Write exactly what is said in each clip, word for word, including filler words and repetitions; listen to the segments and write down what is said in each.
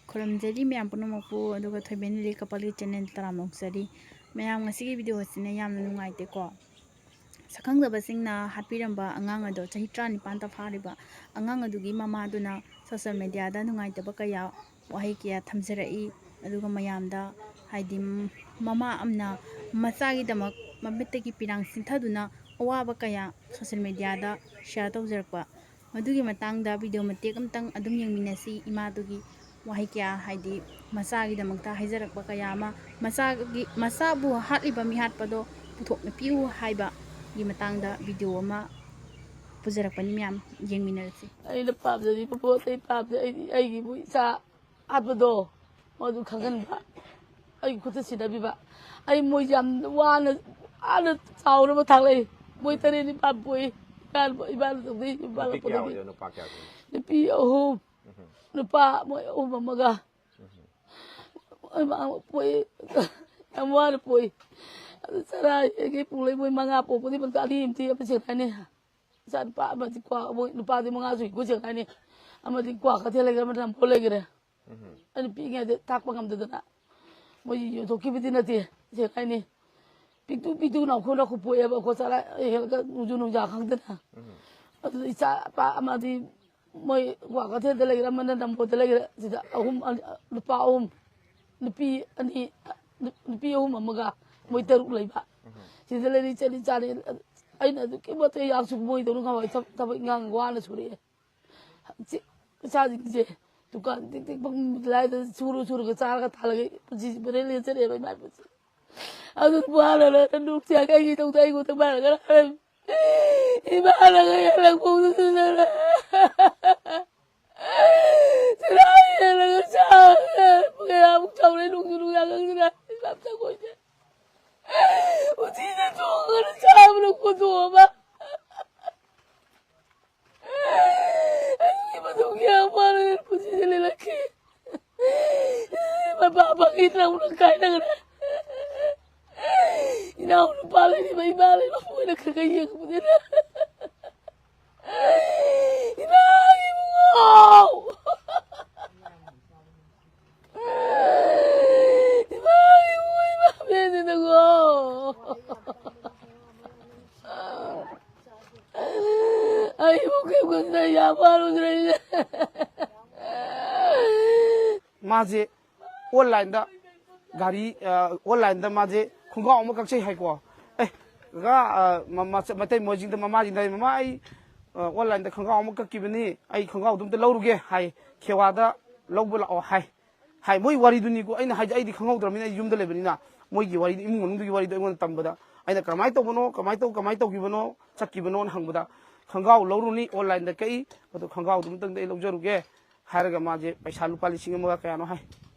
ꯈꯨꯔꯨꯝꯖꯔꯤ ꯃꯌꯥꯝ ꯄꯨꯝꯅꯃꯛꯄꯨ, ꯑꯗꯨꯒ ꯊꯣꯏꯕꯦꯟ ꯂꯤꯂꯤ ꯀꯄꯜꯒꯤ ꯆꯦꯅꯦꯜ ꯇꯔꯥꯝꯅ ꯑꯣꯛꯆꯔꯤ꯫ ꯃꯌꯥꯝ, ꯉꯁꯤꯒꯤ ꯚꯤꯗꯤꯑꯣ ꯑꯁꯤꯅ ꯌꯥꯝꯅ ꯅꯨꯡꯉꯥꯏꯇꯦꯀꯣ꯫ ꯁꯛꯈꯪꯗꯕꯁꯤꯡꯅ ꯍꯥꯠꯄꯤꯔꯝꯕ ꯑꯉꯥꯡ ꯑꯗꯣ, ꯆꯍꯤ ꯇꯔꯥꯅꯤꯄꯥꯟꯇ ꯐꯥꯔꯤꯕ ꯑꯉꯥꯡ ꯑꯗꯨꯒꯤ ꯃꯃꯥꯗꯨꯅ ꯁꯣꯁꯦꯜ ꯃꯦꯗꯤꯌꯥꯗ ꯅꯨꯡꯉꯥꯏꯇꯕ ꯀꯌꯥ, ꯋꯥꯍꯩ ꯀꯌꯥ ꯊꯝꯖꯔꯛꯏ꯫ ꯑꯗꯨꯒ ꯃꯌꯥꯝꯗ, ꯍꯥꯏꯗꯤ, ꯃꯃꯥ ꯑꯃꯅ ꯃꯆꯥꯒꯤꯗꯃꯛ ꯃꯃꯤꯠꯇꯒꯤ ꯄꯤꯔꯥꯡ ꯆꯤꯟꯊꯗꯨꯅ ꯑꯋꯥꯕ ꯀꯌꯥ ꯁꯣꯁꯦꯜ ꯃꯦꯗꯤꯌꯥꯗ ꯁꯤꯌꯥꯔ ꯇꯧꯖꯔꯛꯄ, ꯃꯗꯨꯒꯤ ꯃꯇꯥꯡꯗ ꯚꯤꯗꯤꯑꯣ ꯃꯇꯦꯛ ꯑꯃꯇꯪ ꯑꯗꯨꯝ ꯌꯦꯡꯃꯤꯟꯅꯁꯤ꯫ ꯏꯃꯥꯗꯨꯒꯤ ꯋꯥꯍꯩ ꯀꯌꯥ, ꯍꯥꯏꯗꯤ ꯃꯆꯥꯒꯤꯗꯃꯛꯇ ꯍꯥꯏꯖꯔꯛꯄ ꯀꯌꯥ ꯑꯃ, ꯃꯆꯥꯒꯤ, ꯃꯆꯥꯕꯨ ꯍꯥꯠꯂꯤꯕ ꯃꯤꯍꯥꯠꯄꯗꯣ ꯄꯨꯊꯣꯛꯅ ꯄꯤꯌꯨ ꯍꯥꯏꯕꯒꯤ ꯃꯇꯥꯡꯗ ꯚꯤꯗꯤꯑꯣ ꯑꯃ ꯄꯨꯖꯔꯛꯄꯅꯤ, ꯃꯌꯥꯝ ꯌꯦꯡꯃꯤꯟꯅꯔꯁꯤ꯫ ꯑꯩꯅ ꯄꯥꯝꯖꯔꯤꯕ ꯄꯣꯠ ꯑꯩ ꯄꯥꯝꯖꯩ꯫ ꯑꯩꯗꯤ ꯑꯩꯒꯤꯕꯨ ꯏꯆꯥ ꯍꯥꯠꯄꯗꯣ ꯃꯗꯨ ꯈꯪꯍꯟꯕ, ꯑꯩꯒꯤ ꯈꯨꯠꯇ ꯁꯤꯟꯅꯕꯤꯕ꯫ ꯑꯩ ꯃꯣꯏ ꯌꯥꯝ ꯋꯥꯅ, ꯋꯥꯅ ꯆꯥꯎꯅꯕ ꯊꯥꯛꯂꯛꯏ꯫ ꯃꯣꯏ ꯇꯔꯦꯠ ꯅꯤꯄꯥꯜ ꯄꯣꯛꯏ꯫ ꯏꯃꯥꯅ, ꯏꯃꯥꯅ ꯇꯧꯗꯣꯏ, ꯏꯃꯥꯅ ꯅꯨꯄꯤ ꯀꯌꯥ ꯄꯣꯛꯏ꯫ ꯑꯣꯏꯗꯣꯏꯅꯣ, ꯅꯨꯄꯥ ꯀꯌꯥ ꯑꯣꯏꯗꯣꯏꯅꯣ? ꯅꯨꯄꯤ ꯑꯍꯨꯝ, ꯎꯝ꯫ ꯅꯨꯄꯥ ꯃꯣꯏ ꯑꯍꯨꯝ ꯑꯃꯒ꯫ ꯎꯝ꯫ ꯃꯣꯏ ꯃꯥ ꯄꯣꯛꯏ꯫ ꯌꯥꯝ ꯋꯥꯅ ꯄꯣꯛꯏ꯫ ꯑꯗꯨ ꯆꯔꯥ ꯍꯦꯛ ꯍꯦꯛ ꯄꯨꯂꯩ ꯃꯣꯏ ꯃꯉꯥ ꯄꯣꯛꯄꯗꯤ ꯃꯅꯨꯡꯗ ꯑꯅꯤ ꯑꯃꯗꯤ ꯑꯃ ꯆꯦꯟꯈ꯭ꯔꯅꯤ꯫ ꯏꯆꯥ ꯅꯨꯄꯥ ꯑꯃꯗꯤ ꯀ꯭ꯋꯥ, ꯃꯣꯏ ꯅꯨꯄꯥꯗꯤ ꯃꯉꯥ ꯁꯨꯏ, ꯀꯨꯟ ꯆꯦꯟꯈ꯭ꯔꯅꯤ꯫ ꯑꯃꯗꯤ ꯀ꯭ꯋꯥ ꯀꯩꯊꯦꯜ ꯂꯩꯈ꯭ꯔꯦ, ꯑꯃꯅ ꯅꯝꯕꯣꯜ ꯂꯩꯈ꯭ꯔꯦ꯫ ꯎꯝ꯫ ꯑꯩꯅ ꯄꯤꯛꯏꯉꯩꯗ ꯊꯥꯛꯄ ꯉꯝꯗꯗꯅ ꯃꯣꯏ ꯌꯣꯟꯊꯣꯛꯈꯤꯕꯗꯤ ꯅꯠꯇꯦ, ꯁꯦꯡꯅ ꯍꯥꯏꯅꯤ꯫ ꯄꯤꯛꯇꯨ ꯄꯤꯛꯇꯨ ꯅꯥꯈꯣ ꯅꯥꯈꯣ ꯄꯣꯛꯑꯦꯕ, ꯑꯩꯈꯣꯏ ꯆꯔꯥ ꯍꯦꯜꯂꯒ ꯅꯣꯡꯖꯨ ꯅꯨꯡꯖꯥ ꯈꯪꯗꯅ꯫ ꯎꯝ꯫ ꯑꯗꯨꯗ ꯏꯆꯥ ꯅꯨꯄꯥ ꯑꯃꯗꯤ ꯃꯣꯏ ꯀ꯭ꯋꯥꯀꯩꯊꯦꯜꯗ ꯂꯩꯈ꯭ꯔꯦ, ꯑꯃꯅ ꯅꯝꯕꯣꯜꯗ ꯂꯩꯈ꯭ꯔꯦ꯫ ꯁꯤꯗ ꯑꯍꯨꯝ, ꯅꯨꯄꯥ ꯑꯍꯨꯝ, ꯅꯨꯄꯤ ꯑꯅꯤ, ꯅꯨꯄꯤ ꯑꯍꯨꯝ ꯑꯃꯒ ꯃꯣꯏ ꯇꯔꯨꯛ ꯂꯩꯕ꯫ ꯎꯝ꯫ ꯁꯤꯗ ꯂꯩꯔꯤ ꯆꯠꯂꯤ ꯆꯥꯔꯤ꯫ ꯑꯩꯅ ꯑꯗꯨꯛꯀꯤ ꯃꯇꯤꯛ ꯌꯥꯝ ꯁꯨ ꯃꯣꯏꯗꯧꯅ ꯉꯝꯃꯣꯏ ꯊꯕꯛ, ꯊꯕꯛ ꯏꯪꯈꯥꯡ ꯋꯥꯅ ꯁꯨꯔꯛꯑꯦ꯫ ꯏꯆꯥꯁꯤꯡꯁꯦ ꯗꯨꯀꯥꯟ ꯇꯤꯛ ꯇꯤꯛ ꯐꯝ ꯂꯥꯏꯗ ꯁꯨꯔ ꯁꯨꯔꯒ ꯆꯥꯔꯒ ꯊꯥꯜꯂꯒ ꯄꯨꯟꯁꯤꯁꯤ ꯄꯔꯦꯡ ꯂꯦꯟꯖꯔꯛꯑꯦꯕ ꯏꯃꯥ ꯏꯄꯥꯁꯦ꯫ ꯑꯗꯨ ꯃꯥꯅ ꯅꯨꯡꯁꯤ ꯀꯩꯒꯤ ꯇꯧꯗ ꯑꯩꯉꯣꯟꯗ ꯃꯥꯅ ꯈꯔ ꯍꯥꯏꯔꯝꯃꯤ꯫ ꯏꯃꯥꯅ ꯀꯩ ꯍꯜꯂꯛꯄ ꯎꯗꯗꯅ ꯆꯔꯥ ꯍꯦꯜꯂꯒ ꯆꯥꯕꯗ ꯀꯌꯥꯃꯨꯛ ꯆꯥꯎꯔꯦ ꯅꯨꯡꯁꯨ ꯅꯨꯡꯌꯥ ꯈꯪꯗꯅ ꯏꯃꯥ ꯆꯪꯉꯣꯏꯗꯦ꯫ ꯎꯆꯤꯗ ꯇꯣꯡꯉꯒ ꯆꯥꯕꯅ ꯈꯣꯟꯗꯣꯛꯑꯕ꯫ ꯑꯩꯒꯤ ꯃꯇꯨꯡꯒꯤ ꯑꯃ ꯄꯨꯟꯁꯤꯁꯦ ꯂꯦꯜꯂꯛꯈꯤ꯫ ꯃꯄꯥ ꯐꯪꯈꯤꯗ꯭ꯔꯕꯅ ꯀꯥꯏꯅꯈ꯭ꯔꯦ꯫ ꯏꯅꯥꯎ ꯅꯨꯄꯥ ꯂꯩꯔꯤꯕ ꯏꯃꯥ ꯂꯩꯕ ꯃꯣꯏꯅ ꯈꯔ ꯈꯔ ꯌꯦꯡꯉꯛꯄꯅꯤꯅ꯫ ꯏꯃꯥ ꯏꯕꯨꯡꯉꯣ! ꯃꯥꯁꯦ ꯑꯣꯟꯂꯥꯏꯟꯗ ꯒꯥꯔꯤ, ꯑ, ꯑꯣꯟꯂꯥꯏꯟꯗ ꯃꯥꯁꯦ ꯈꯣꯡꯒ꯭ꯔꯥꯎ ꯑꯃ ꯀꯛꯆꯩ ꯍꯥꯏꯀꯣ꯫ "ꯑꯦ, ꯀꯀꯥ, ꯑ, ꯃ-, ꯃꯆ-, ꯃꯇꯩ ꯃꯣꯏꯁꯤꯡꯗ ꯃꯃꯥꯁꯤꯡꯗ ꯍꯥꯏ, 'ꯃꯃꯥ, ꯑꯩ, ꯑ, ꯑꯣꯟꯂꯥꯏꯟꯗ ꯈꯣꯡꯒ꯭ꯔꯥꯎ ꯑꯃ ꯀꯛꯈꯤꯕꯅꯤ, ꯑꯩ ꯈꯣꯡꯒ꯭ꯔꯥꯎꯗꯨ ꯑꯝꯇ ꯂꯧꯔꯨꯒꯦ,' ꯍꯥꯏ, 'ꯈꯦꯋꯥꯗ ꯂꯧꯕ ꯂꯥꯛꯑꯣ,' ꯍꯥꯏ꯫ ꯍꯥꯏ, ꯃꯣꯏ ꯋꯥꯔꯤꯗꯨꯅꯤꯀꯣ ꯑꯩꯅ ꯍꯥꯏꯁꯦ, ꯑꯩꯗꯤ ꯈꯪꯍꯧꯗ꯭ꯔꯕꯅꯤꯅ ꯑꯩ ꯌꯨꯝꯗ ꯂꯩꯕꯅꯤꯅ꯫ ꯃꯣꯏꯒꯤ ꯋꯥꯔꯤꯗꯨ, ꯏꯃꯨꯡ ꯃꯅꯨꯡꯗꯨꯒꯤ ꯋꯥꯔꯤꯗꯨ ꯑꯩꯉꯣꯟꯗ ꯇꯝꯕꯗ, ꯑꯩꯅ ꯀꯔꯝꯍꯥꯏꯅ ꯇꯧꯕꯅꯣ, ꯀꯃꯥꯏꯅ ꯇꯧ-, ꯀꯃꯥꯏꯅ ꯇꯧꯈꯤꯕꯅꯣ, ꯆꯠꯈꯤꯕꯅꯣꯅ ꯍꯪꯕꯗ, "ꯈꯣꯡꯒ꯭ꯔꯥꯎ ꯂꯧꯔꯨꯅꯤ, ꯑꯣꯟꯂꯥꯏꯟꯗ ꯀꯛꯏ, ꯑꯗꯣ ꯈꯣꯡꯒ꯭ꯔꯥꯎꯗꯨ ꯑꯃꯇꯪꯗꯤ ꯑꯩ ꯂꯧꯖꯔꯨꯒꯦ," ꯍꯥꯏꯔꯒ ꯃꯥꯁꯦ ꯄꯩꯁꯥ ꯂꯨꯄꯥ ꯂꯤꯁꯤꯡ ꯑꯃꯒ ꯀꯌꯥꯅꯣ ꯍꯥꯏ,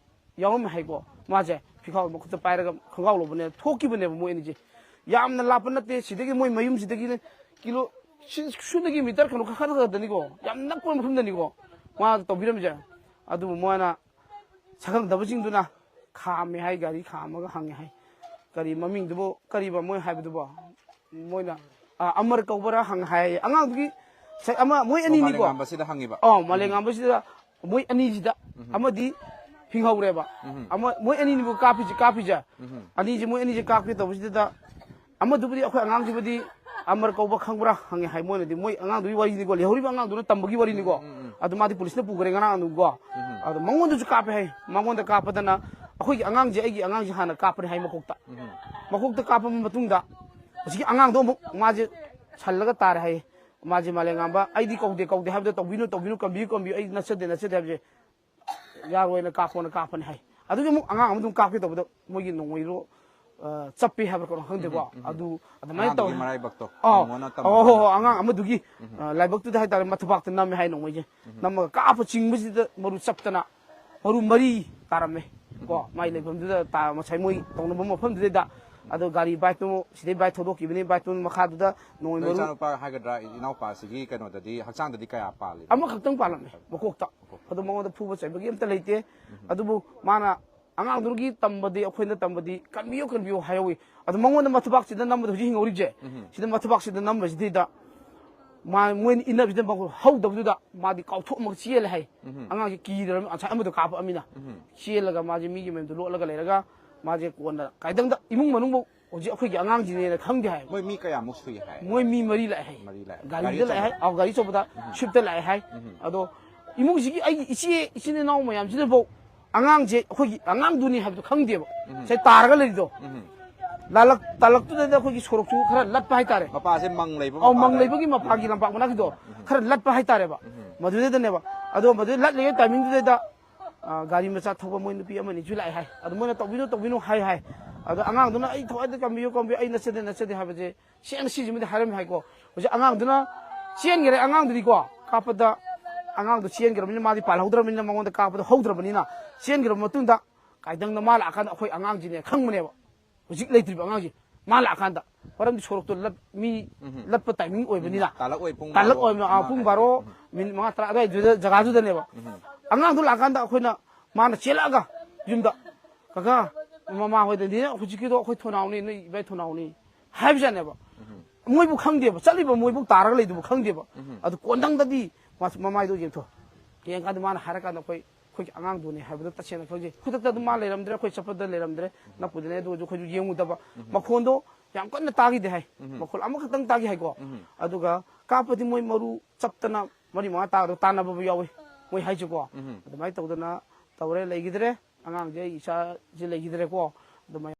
ꯌꯥꯎꯔꯝꯃꯦ ꯍꯥꯏꯀꯣ꯫ ꯃꯥꯁꯦ ꯐꯤꯈꯥꯎ ꯃꯈꯨꯠꯇ ꯄꯥꯏꯔꯒ ꯈꯣꯡꯒ꯭ꯔꯥꯎ ꯂꯧꯕꯅꯦ, ꯊꯣꯛꯈꯤꯕꯅꯦꯕ ꯃꯣꯏ ꯑꯅꯤꯁꯦ꯫ ꯌꯥꯝꯅ ꯂꯥꯞꯄ ꯅꯠꯇꯦ, ꯁꯤꯗꯒꯤ ꯃꯣꯏ ꯃꯌꯨꯝꯁꯤꯗꯒꯤꯅꯦ ꯀꯤꯂꯣ ꯁꯤ-, ꯁꯨꯗꯒꯤ ꯃꯤꯇꯔ ꯀꯩꯅꯣ ꯈꯔ ꯈꯛꯇꯅꯤꯀꯣ, ꯌꯥꯝ ꯅꯛꯄ ꯃꯐꯝꯗꯅꯤꯀꯣ ꯃꯥ ꯇꯧꯕꯤꯔꯝꯃꯤꯁꯦ꯫ ꯑꯗꯨꯕꯨ ꯃꯣꯏꯅ ꯁꯛꯈꯪꯗꯕꯁꯤꯡꯗꯨꯅ ꯈꯥꯝꯃꯦ ꯍꯥꯏ, ꯒꯥꯔꯤ ꯈꯥꯝꯃꯒ ꯍꯪꯉꯦ ꯍꯥꯏ꯫ ꯀꯔꯤ ꯃꯃꯤꯡꯗꯨꯕꯨ, ꯀꯔꯤꯕ ꯃꯣꯏ ꯍꯥꯏꯕꯗꯨꯕꯣ? ꯃꯣꯏꯅ, ꯑ, ꯑꯃꯔ ꯀꯧꯕꯔꯥ ꯍꯪꯉꯦ ꯍꯥꯏ꯫ ꯑꯉꯥꯡꯗꯨꯒꯤ ꯁꯛ ꯑꯃ, ꯃꯣꯏ ꯑꯣ, ꯑꯅꯤꯅꯤꯀꯣ꯫ ꯃꯥꯂꯦꯝꯉꯥꯟꯕꯁꯤꯗ ꯍꯪꯉꯤꯕ? ꯑꯣ, ꯎꯝ꯫ ꯃꯥꯂꯦꯝꯉꯥꯟꯕꯁꯤꯗ ꯃꯣꯏ ꯑꯅꯤꯁꯤꯗ ꯎꯝ꯫ ꯑꯃꯗꯤ ꯍꯤꯡꯍꯧꯔꯦꯕ꯫ ꯎꯝ꯫ ꯑꯃ, ꯃꯣꯏ ꯑꯅꯤꯅꯤꯕꯨ ꯀꯥꯞꯄꯤꯁꯤ, ꯀꯥꯞꯄꯤꯁꯦ꯫ ꯎꯝ꯫ ꯑꯅꯤꯁꯤ ꯃꯣꯏ ꯑꯅꯤꯁꯤ ꯀꯥꯞꯀꯦ ꯇꯧꯕꯁꯤꯗ ꯑꯃꯗꯨꯕꯨꯗꯤ, ꯑꯩꯈꯣꯏ ꯑꯉꯥꯡꯁꯤꯕꯨꯗꯤ ꯑꯃꯔ ꯀꯧꯕ ꯈꯪꯕ꯭ꯔꯥ ꯍꯪꯉꯦ ꯍꯥꯏ꯫ ꯃꯣꯏꯅꯗꯤ ꯃꯣꯏ ꯑꯉꯥꯡꯗꯨꯒꯤ ꯋꯥꯔꯤꯅꯤꯀꯣ, ꯂꯩꯍꯧꯔꯤꯕ ꯑꯉꯥꯡꯗꯨꯅ ꯇꯝꯕꯒꯤ ꯋꯥꯔꯤꯅꯤꯀꯣ꯫ ꯎꯝ, ꯎꯝ, ꯎꯝ꯫ ꯑꯗꯨ ꯃꯥꯗꯤ ꯄꯨꯂꯤꯁꯅ ꯄꯨꯈ꯭ꯔꯦ ꯉꯔꯥꯡ ꯑꯗꯨꯝꯀꯣ꯫ ꯎꯝ꯫ ꯑꯗꯣ ꯃꯉꯣꯟꯗꯁꯨ ꯀꯥꯞꯄꯦ ꯍꯥꯏ꯫ ꯃꯉꯣꯟꯗ ꯀꯥꯞꯄꯗꯅ ꯑꯩꯈꯣꯏꯒꯤ ꯑꯉꯥꯡꯁꯦ, ꯑꯩꯒꯤ ꯑꯉꯥꯡꯁꯦ ꯍꯥꯟꯅ ꯀꯥꯞꯄꯅꯦ ꯍꯥꯏ ꯃꯀꯣꯛꯇ꯫ ꯎꯝ꯫ ꯃꯀꯣꯛꯇ ꯀꯥꯞꯄ ꯃꯇꯨꯡꯗ ꯍꯧꯖꯤꯛꯀꯤ ꯑꯉꯥꯡꯗꯣ ꯑꯃꯨꯛ ꯃꯥꯁꯦ ꯁꯜꯂꯒ ꯇꯥꯔꯦ ꯍꯥꯏꯌꯦ꯫ ꯃꯥꯁꯦ ꯃꯥꯂꯦꯝꯉꯥꯟꯕ, "ꯑꯩꯗꯤ ꯀꯧꯗꯦ, ꯀꯧꯗꯦ ꯍꯥꯏꯕꯗꯣ ꯇꯧꯕꯤꯅꯨ, ꯇꯧꯕꯤꯅꯨ, ꯀꯟꯕꯤꯌꯨ, ꯀꯟꯕꯤꯌꯨ, ꯑꯩ ꯅꯠꯆꯗꯦ, ꯅꯠꯆꯗꯦ ꯍꯥꯏꯕꯁꯦ ꯌꯥꯔꯣꯏꯅ ꯀꯥꯞꯄꯣꯅ ꯀꯥꯞꯄꯅꯦ" ꯍꯥꯏ꯫ ꯑꯗꯨꯒꯤ ꯑꯃꯨꯛ ꯑꯉꯥꯡ ꯑꯃ ꯑꯗꯨꯝ ꯀꯥꯞꯀꯦ ꯇꯧꯕꯗ ꯃꯣꯏꯒꯤ ꯅꯣꯡꯃꯩꯗꯣ, ꯑ, ꯆꯞꯄꯦ ꯍꯥꯏꯕ꯭ꯔꯥ ꯀꯩꯅꯣ ꯈꯪꯗꯦꯀꯣ꯫ ꯎꯝ, ꯎꯝ, ꯎꯝ꯫ ꯑꯗꯨ ꯑꯗꯨꯃꯥꯏꯅ ꯑꯉꯥꯡꯗꯨꯒꯤ ꯇꯧꯋꯦ꯫ ꯃꯔꯥꯏꯕꯛꯇꯣ, ꯑꯧ꯫ ꯅꯣꯡꯃꯅ ꯇꯝꯕ ꯑꯧ, ꯍꯣ, ꯍꯣ, ꯍꯥꯏꯅ꯫ ꯑꯉꯥꯡ ꯑꯃꯗꯨꯒꯤ, ꯎꯝ꯫ ꯑ, ꯂꯥꯏꯕꯛꯇꯨꯗ ꯍꯥꯏꯇꯥꯔꯦ, ꯃꯊꯕꯥꯛꯇ ꯅꯝꯃꯦ ꯍꯥꯏ ꯅꯣꯡꯃꯩꯁꯦ꯫ ꯎꯝ꯫ ꯅꯝꯃꯒ ꯀꯥꯞꯄ ꯆꯤꯡꯕꯁꯤꯗ ꯃꯔꯨ ꯆꯞꯇꯅ ꯃꯔꯨ ꯃꯔꯤ ꯇꯥꯔꯝꯃꯦ꯫ ꯀꯣ, ꯎꯝ꯫ ꯃꯥꯏ ꯂꯩꯐꯝꯗꯨꯗ ꯇꯥ-, ꯉꯁꯥꯏ ꯃꯣꯏ ꯇꯧꯅꯕ ꯃꯐꯝꯗꯨꯗꯩꯗ꯫ ꯑꯗꯣ ꯒꯥꯔꯤ ꯕꯥꯏꯛꯇꯨ ꯁꯤꯗꯩ ꯕꯥꯏꯛ ꯊꯧꯗꯣꯛꯈꯤꯕꯅꯤ, ꯕꯥꯏꯛꯇꯨ ꯃꯈꯥꯗꯨꯗ ꯅꯣꯡꯃꯩ ꯑꯗꯣ ꯃꯔꯨ ꯏꯆꯥꯅꯨꯄꯥ ꯍꯥꯏꯒꯗ꯭ꯔꯥ, ꯏꯅꯥꯎꯄꯥꯁꯤꯒꯤ ꯀꯩꯅꯣꯗꯗꯤ, ꯍꯛꯆꯥꯡꯗꯗꯤ ꯀꯌꯥ ꯄꯥꯜꯂꯤ? ꯑꯃꯈꯛꯇꯪ ꯄꯥꯜꯂꯝꯃꯦ, ꯃꯀꯣꯛꯇ꯫ ꯃꯀꯣꯛ꯫ ꯑꯗꯣ ꯃꯉꯣꯟꯗ ꯐꯨꯕ ꯆꯩꯕꯒꯤ ꯑꯝꯇ ꯂꯩꯇꯦ꯫ ꯎꯝ꯫ ꯑꯗꯨꯕꯨ ꯃꯥꯅ ꯑꯉꯥꯡꯗꯨꯒꯤ ꯇꯝꯕꯗꯤ, ꯑꯩꯈꯣꯏꯅ ꯇꯝꯕꯗꯤ, "ꯀꯟꯕꯤꯌꯨ, ꯀꯟꯕꯤꯌꯨ" ꯍꯥꯏꯍꯧꯋꯤ꯫ ꯑꯗꯣ ꯃꯉꯣꯟꯗ ꯃꯊꯕꯥꯛꯁꯤꯗ ꯅꯝꯕꯗ ꯍꯧꯖꯤꯛ ꯍꯤꯡꯍꯧꯔꯤꯁꯦ, ꯎꯝ꯫ ꯁꯤꯗ ꯃꯊꯕꯥꯛꯁꯤꯗ ꯅꯝꯕꯁꯤꯗꯩꯗ ꯃꯥ, ꯃꯣꯏꯅ ꯏꯟꯅꯕꯁꯤꯗ ꯃꯈꯣꯏ ꯍꯧꯗꯕꯗꯨꯗ ꯃꯥꯗꯤ ꯀꯥꯎꯊꯣꯛꯑꯝꯃꯒ ꯆꯦꯜꯂꯦ ꯍꯥꯏ꯫ ꯎꯝ꯫ ꯑꯉꯥꯡꯁꯦ ꯀꯤꯗꯅ ꯉꯁꯥꯏ ꯑꯃꯗꯣ ꯀꯥꯞꯄ ꯑꯃꯤꯅ ꯎꯝ꯫ ꯆꯦꯜꯂꯒ ꯃꯥꯁꯦ ꯃꯤꯒꯤ ꯃꯌꯨꯝꯗ ꯂꯣꯠꯂꯒ ꯂꯩꯔꯒ ꯃꯥꯁꯦ ꯀꯣꯟꯅ ꯀꯥꯏꯗꯪꯗ ꯏꯃꯨꯡ ꯃꯅꯨꯡꯐꯧ ꯍꯧꯖꯤꯛ ꯑꯩꯈꯣꯏꯒꯤ ꯑꯉꯥꯡꯁꯤꯅꯦꯅ ꯈꯪꯗꯦ ꯍꯥꯏ꯫ ꯃꯣꯏ ꯃꯤ ꯀꯌꯥꯃꯨꯛ ꯁꯨꯏ ꯍꯥꯏ? ꯃꯣꯏ ꯃꯤ ꯃꯔꯤ ꯂꯥꯛꯑꯦ ꯍꯥꯏ꯫ ꯃꯔꯤ ꯂꯥꯛꯑꯦ꯫ ꯒꯥꯔꯤꯗ ꯒꯥꯔꯤ ꯂꯥꯛꯑꯦ ꯍꯥꯏ꯫ ꯑꯆꯧꯕꯗ? ꯑꯧ, ꯒꯥꯔꯤ ꯑꯆꯧꯕꯗ ꯁ꯭ꯋꯤꯞꯇ ꯂꯥꯛꯑꯦ ꯍꯥꯏ꯫ ꯑꯗꯣ ꯏꯃꯨꯡꯁꯤꯒꯤ ꯑꯩꯒꯤ ꯏꯆꯦ ꯏꯆꯤꯟ ꯏꯅꯥꯎ ꯃꯌꯥꯝꯁꯤꯅꯐꯥꯎ ꯑꯉꯥꯡꯁꯦ ꯑꯩꯈꯣꯏꯒꯤ ꯑꯉꯥꯡꯗꯨꯅꯤ ꯍꯥꯏꯕꯗꯣ ꯈꯪꯗꯦꯕ꯫ ꯉꯁꯥꯏ ꯇꯥꯔꯒ ꯂꯩꯔꯤꯗꯣ꯫ ꯂꯥꯜꯂꯛ ꯇꯥꯜꯂꯛꯇꯨꯗꯩꯗ ꯑꯩꯈꯣꯏꯒꯤ ꯁꯣꯔꯣꯛꯁꯨ ꯈꯔ ꯂꯠꯄ ꯍꯥꯏꯇꯥꯔꯦ꯫ ꯃꯄꯥꯁꯦ ꯃꯪ ꯂꯩꯕ ꯑꯧ, ꯃꯄꯥ ꯃꯪ ꯂꯩ- ꯂꯩꯕꯒꯤ ꯃꯄꯥꯒꯤ ꯂꯝꯄꯥꯛ ꯃꯅꯥꯛꯀꯤꯗꯣ ꯈꯔ ꯂꯠꯄ ꯍꯥꯏꯇꯥꯔꯦꯕ꯫ ꯃꯗꯨꯗꯩꯗꯅꯦꯕ꯫ ꯑꯗꯣ ꯃꯗꯨꯗꯩ ꯂꯠꯂꯤꯉꯩ ꯇꯥꯏꯃꯤꯡꯗꯨꯗꯩꯗ ꯑ, ꯒꯥꯔꯤ ꯃꯆꯥ ꯊꯧꯕ ꯃꯣꯏ ꯅꯨꯄꯤ ꯑꯃꯅꯤꯁꯨ ꯂꯥꯛꯑꯦ ꯍꯥꯏ꯫ ꯑꯗꯣ ꯃꯣꯏꯅ "ꯇꯧꯕꯤꯅꯨ, ꯇꯧꯕꯤꯅꯨ" ꯍꯥꯏ ꯍꯥꯏ꯫ ꯑꯗꯣ ꯑꯉꯥꯡꯗꯨꯅ "ꯑꯩ ꯊꯋꯥꯏꯗ ꯀꯝꯕꯤꯌꯨ, ꯀꯝꯕꯤꯌꯨ, ꯑꯩ ꯅꯠꯆꯗꯦ, ꯅꯠꯆꯗꯦ" ꯍꯥꯏꯕꯁꯦ ꯁꯦꯡꯅ ꯁꯤꯁꯤꯃꯗꯤ ꯍꯥꯏꯔꯝꯃꯤ ꯍꯥꯏꯀꯣ꯫ ꯍꯧꯖꯤꯛ ꯑꯉꯥꯡꯗꯨꯅ ꯆꯦꯟꯈꯔꯦ꯫ ꯑꯉꯥꯡꯗꯨꯗꯤꯀꯣ ꯀꯥꯞꯄꯗ ꯑꯉꯥꯡꯗꯣ ꯆꯦꯟꯈ꯭ꯔꯕꯅꯤꯅ ꯃꯥꯗꯤ ꯄꯥꯜꯍꯧꯗ꯭ꯔꯕꯅꯤꯅ ꯃꯉꯣꯟꯗ ꯀꯥꯞꯄꯗꯣ ꯍꯧꯗ꯭ꯔꯕꯅꯤꯅ ꯆꯦꯟꯈ꯭ꯔꯕ ꯃꯇꯨꯡꯗ ꯀꯥꯏꯗꯪꯗ ꯃꯥ ꯂꯥꯛꯑꯀꯥꯟꯗ ꯑꯩꯈꯣꯏ ꯑꯉꯥꯡꯁꯤꯅꯦ ꯈꯪꯕꯅꯦꯕ꯫ ꯍꯧꯖꯤꯛ ꯂꯩꯇ꯭ꯔꯤꯕ ꯑꯉꯥꯡꯁꯦ ꯃꯥ ꯂꯥꯛꯑꯀꯥꯟꯗ, ꯃꯔꯝꯗꯤ ꯁꯣꯔꯣꯛꯇꯣ ꯂꯠ-, ꯃꯤ ꯂꯠꯄ ꯇꯥꯏꯃꯤꯡ ꯑꯣꯏꯕꯅꯤꯅ꯫ ꯇꯥꯂꯛ ꯑꯣꯏ ꯄꯨꯡ ꯇꯥꯂꯛ ꯕꯥꯔꯣ, ꯑꯣꯏꯕ, ꯑꯥ, ꯃꯉꯥ ꯄꯨꯡ ꯍꯥꯏ꯫ ꯕꯥꯔꯣ, ꯃꯤꯅꯤꯠ ꯃꯉꯥ ꯇꯔꯥ ꯑꯗꯨꯋꯥꯏꯗꯨꯗ ꯖꯒꯥꯗꯨꯗꯅꯦꯕ꯫ ꯑꯉꯥꯡꯗꯣ ꯂꯥꯛꯑꯀꯥꯟꯗ ꯑꯩꯈꯣꯏꯅ, ꯃꯥꯅ ꯆꯦꯜꯂꯛꯑꯒ ꯌꯨꯝꯗ, "ꯀꯀꯥ, ꯃꯃꯥ ꯍꯣꯏꯗꯅꯦ ꯍꯧꯖꯤꯛꯀꯤꯗꯣ ꯑꯩꯈꯣꯏ ꯊꯣꯅꯥꯎꯅꯤ, ꯅꯣꯏ ꯏꯕꯥꯏ ꯊꯣꯅꯥꯎꯅꯤ" ꯍꯥꯏꯕꯖꯥꯠꯅꯦꯕ꯫ ꯃꯣꯏꯕꯨ ꯈꯪꯗꯦꯕ, ꯆꯠꯂꯤꯕ ꯃꯣꯏꯕꯨ ꯇꯥꯔꯒ ꯂꯩꯗꯨꯕꯨ ꯈꯪꯗꯦꯕ꯫ ꯑꯗꯨ ꯀꯣꯟꯗꯪꯗꯗꯤ ꯃꯥ-, ꯃꯃꯥꯏꯗꯣ ꯌꯦꯡꯊꯣꯛ, ꯌꯦꯡꯀꯥꯟꯗ ꯃꯥꯅ ꯍꯥꯏꯔꯀꯥꯟꯗ ꯑꯩꯈꯣꯏ, "ꯑꯩꯈꯣꯏꯒꯤ ꯑꯉꯥꯡꯗꯨꯅꯤ" ꯍꯥꯏꯕꯗꯣ ꯇꯁꯦꯡꯅ ꯈꯪꯖꯩ꯫ ꯈꯨꯗꯛꯇ ꯑꯗꯨꯝ ꯃꯥ ꯂꯩꯔꯝꯗ꯭ꯔꯦ, ꯑꯩꯈꯣꯏ ꯆꯠꯄꯗ ꯂꯩꯔꯝꯗ꯭ꯔꯦ, ꯅꯛꯄꯗꯅꯦ꯫ ꯑꯗꯨ ꯑꯣꯏꯔꯁꯨ ꯑꯩꯈꯣꯏꯁꯨ ꯌꯦꯡꯉꯨꯗꯕ꯫ ꯃꯈꯣꯟꯗꯣ ꯌꯥꯝ ꯀꯟꯅ ꯇꯥꯈꯤꯗꯦ ꯍꯥꯏ꯫ ꯃꯈꯣꯜ ꯑꯃꯈꯛꯇꯪ ꯇꯥꯈꯤ ꯍꯥꯏꯀꯣ꯫ ꯑꯗꯨꯒ ꯀꯥꯞꯄꯗꯤ ꯃꯣꯏ ꯃꯔꯨ ꯆꯞꯇꯅ ꯃꯔꯤ ꯃꯉꯥ ꯇꯥꯔꯒ ꯇꯥꯟꯅꯕꯕꯨ ꯌꯥꯎꯏ, ꯃꯣꯏ ꯍꯥꯏꯁꯤꯀꯣ꯫ ꯑꯗꯨꯃꯥꯏꯅ ꯇꯧꯗꯅ ꯇꯧꯔꯦ, ꯂꯩꯈꯤꯗ꯭ꯔꯦ꯫ ꯑꯉꯥꯡꯁꯦ, ꯑꯩ ꯏꯆꯥꯁꯦ ꯂꯩꯈꯤꯗ꯭ꯔꯦꯀꯣ꯫ ꯑꯗꯨꯃꯥꯏꯅ